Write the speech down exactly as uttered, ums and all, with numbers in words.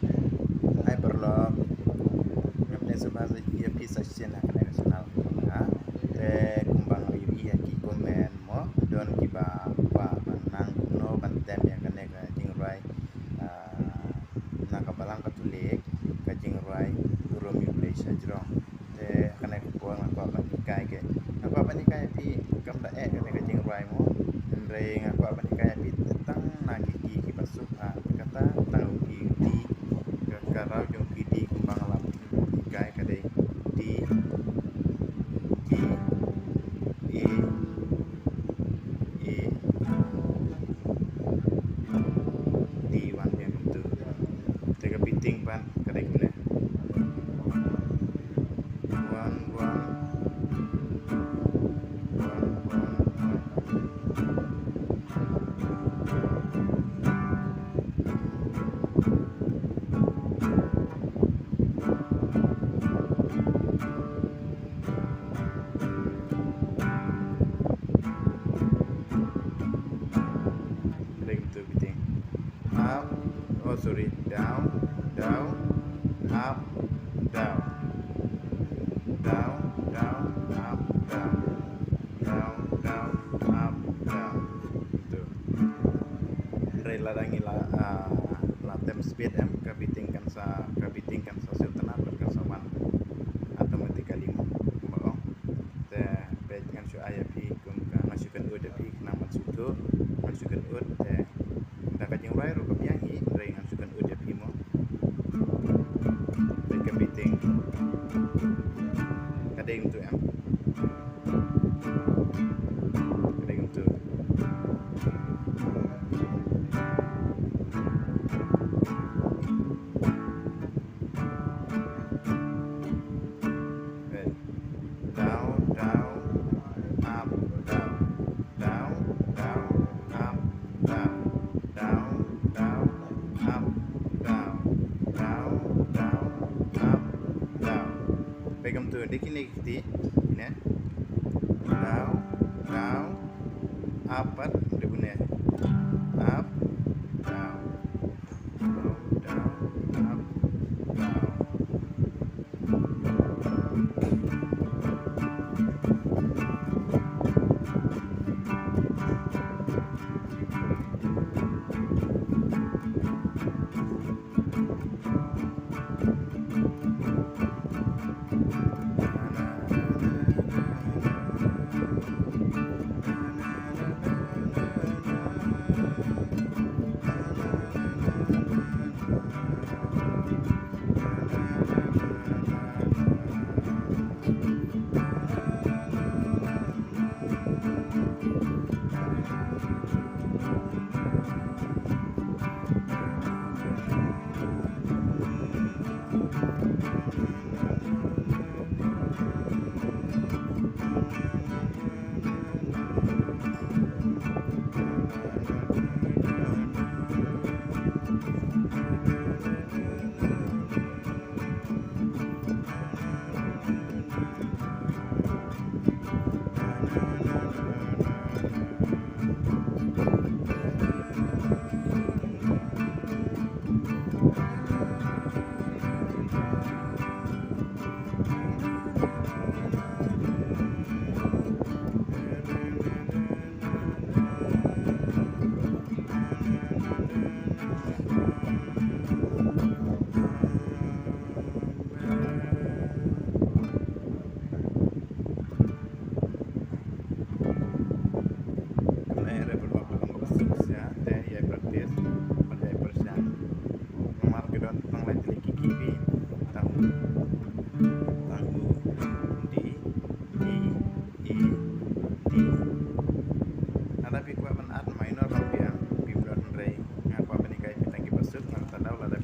Hai paralok, ngam ne sngewbha ïa phi sa shisien ha kane ka channel ka jong nga. Te kumba nga ïohi ha ki comment mo, don kiba kwah ban nang kumno ban tem ïa kane ka jingrwai, ah, na ka Balang Katholik, ka jingrwai Burom U Blei Shajrong. Te kane ka por nga kwah ban hikai ke. Nga kwah ban hikai ïa phi kam da eh kane ka jingrwai mo. Hynrei nga kwah ban hikai ïa phi tang na ki key kiba suk ha kata, tang ki D, ka, ka raw jong ki D kumba nga la hikai ka dei D, G, E, E, D wan biang kumtu. Te ka beating pat ka dei kumne. One, one. One, one, one. Ring to beating. Up, oh sorry, down, down, up, down. Down, down, up, down. Down, down, up, down. Tu. Hynrei lada ngi la, ah, la tem speed em, ka beating kan sa, ka beating kan sa siew tnat, kan sa wan automatically mo. Mo. Te peit ngan shu ai ïa phi kum ka, ngan shu kynud ïa phi khnang ban shu tuh, ngan shu kynud te da ka jingrwai ruh ka biang hi, hynrei ngan shu kynud ïa phi mo. Te ka beating ka dei kumtu em. Ka dei kumtu. Wait. Down, down, up, down. Down, down, up, down. Down, down, up, down. Down, down, up, down. Peit kumtu, dei kine ki kti, kine. Down, down, up, pat, dei kine. Up, down. Down, down, up, down. Kane re ba long ba suk sia te ïa practice bad ïa pyrshang. Namar ki don tang lai tylli ki key, tang, tang u D, E, E, D. Lada phi kwah ban add minor ruh phi ïa, phim don, hynrei nga kwah ban hikai phi tang kiba suk, nga kata daw lada